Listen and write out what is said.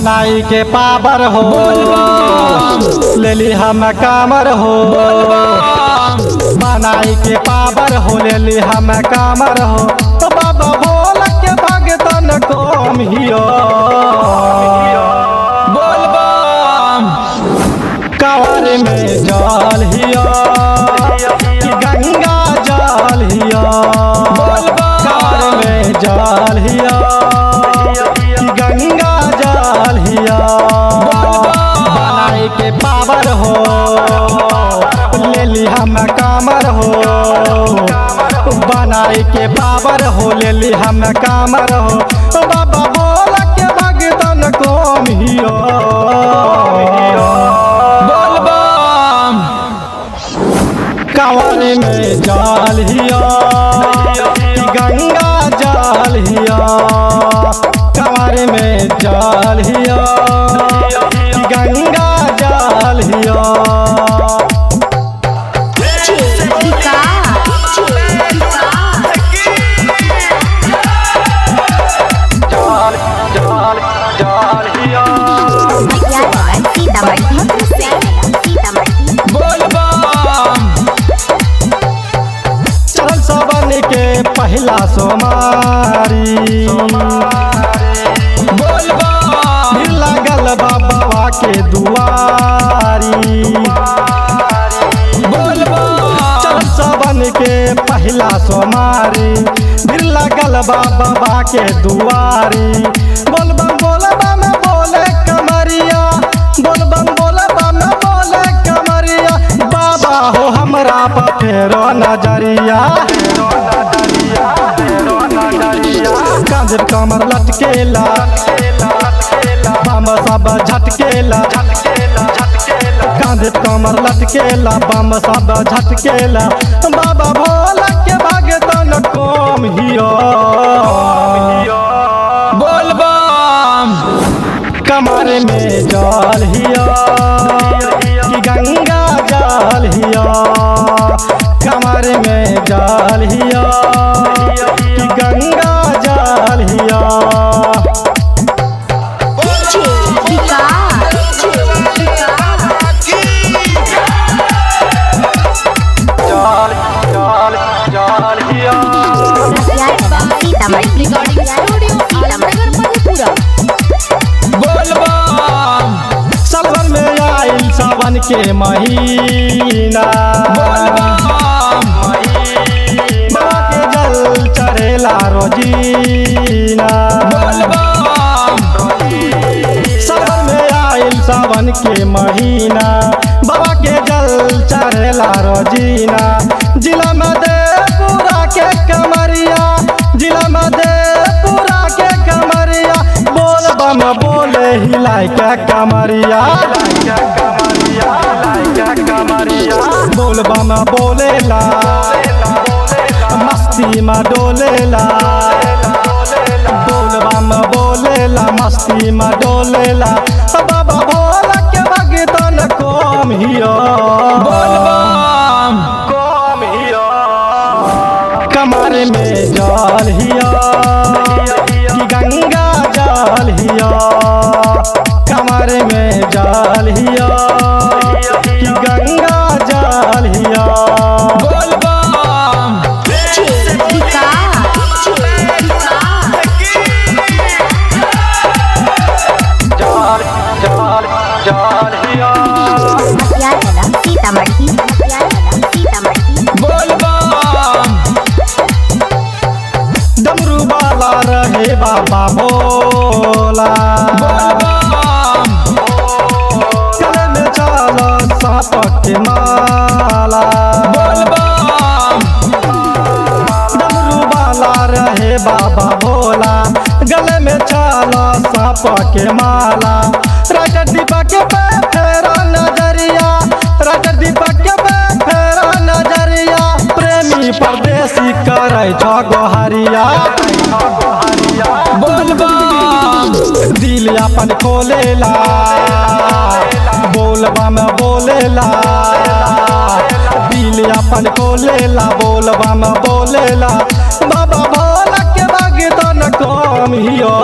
बनाई के पावर हो, लेली हम कामर हो। बनाई के पावर हो, लेली हम कामर हो। तो बाबा भोला के भगतन कम हियो। कांवर में जल हियो कि गंगा जल हियो। कांवर में जल हियो कि गंगा जल हियो। बनाई के पावर हो, लेली हम कामर हो। बनाई के पावर हो, लेली हम कामर हो। बाबा भोला के भगतन कम हियो। कांवर में जल हियो कि गंगा जल हियो। कांवर में जल हियो कि गंगा जल हियो। जल जल जल हियो। चल सावन के पहला सोमारी, भीड़ लागल बाबा के दुआरी। चल सावन के पहला सोमारी, भीड़ लागल बाबा के दुआरी। बोलबम बोलबम बोले कमरिया, बोलबम बोलबम बोले कमरिया। बाबा हो हमरा पर फेरो नजरिया। कांधे कमर लटकेला, बम सब झटकेला। कांधे कमर लटकेला, बम सब झटकेला। बाबा भोला के भगतन कम हियो। कमर में जल हियो कि गंगा जल हियो। कमर में जल हियो कि गंगा जल हियो। जल जल जल हियो। Recording studio Alamnagar Madhepura. सावन में आइल सावन के महीना, बाबा के जल चढ़ेला रोजीना। सावन में आइल सावन के महीना, बाबा के जल चढ़ेला रोजीना। जिला मधेपुरा के कमरिया, जिला मधेपुरा के कमरिया। बोल बम बोले हिलाई के कमरिया। बोल बम बोलेला, मस्ती में डोलेला। बोल बम बोलेला, मस्ती में डोलेला। बाबा भोला के भगतन कम हियो। कम हियो। कमर में जल हियो कि गंगा जल हियो। कमर में जल हियो कि गंगा जल हियो। जल जल जल हियो। डमरू वाला रहे बाबा भोला, गले में चल सांप के माला। डमरू वाला रहे बाबा भोला, गले में चल सांप के माला। राजा दीपक के पे फेरा नजरिया, राजा दीपक के पे फेरा नजरिया। प्रेमी परदेसी करै छ गोहरिया। दिल अपन खोलेला, बोलबम बोलेला। दिल अपन खोलेला, बोलबम बोलेला। बाबा भोला के भगतन कम हियो।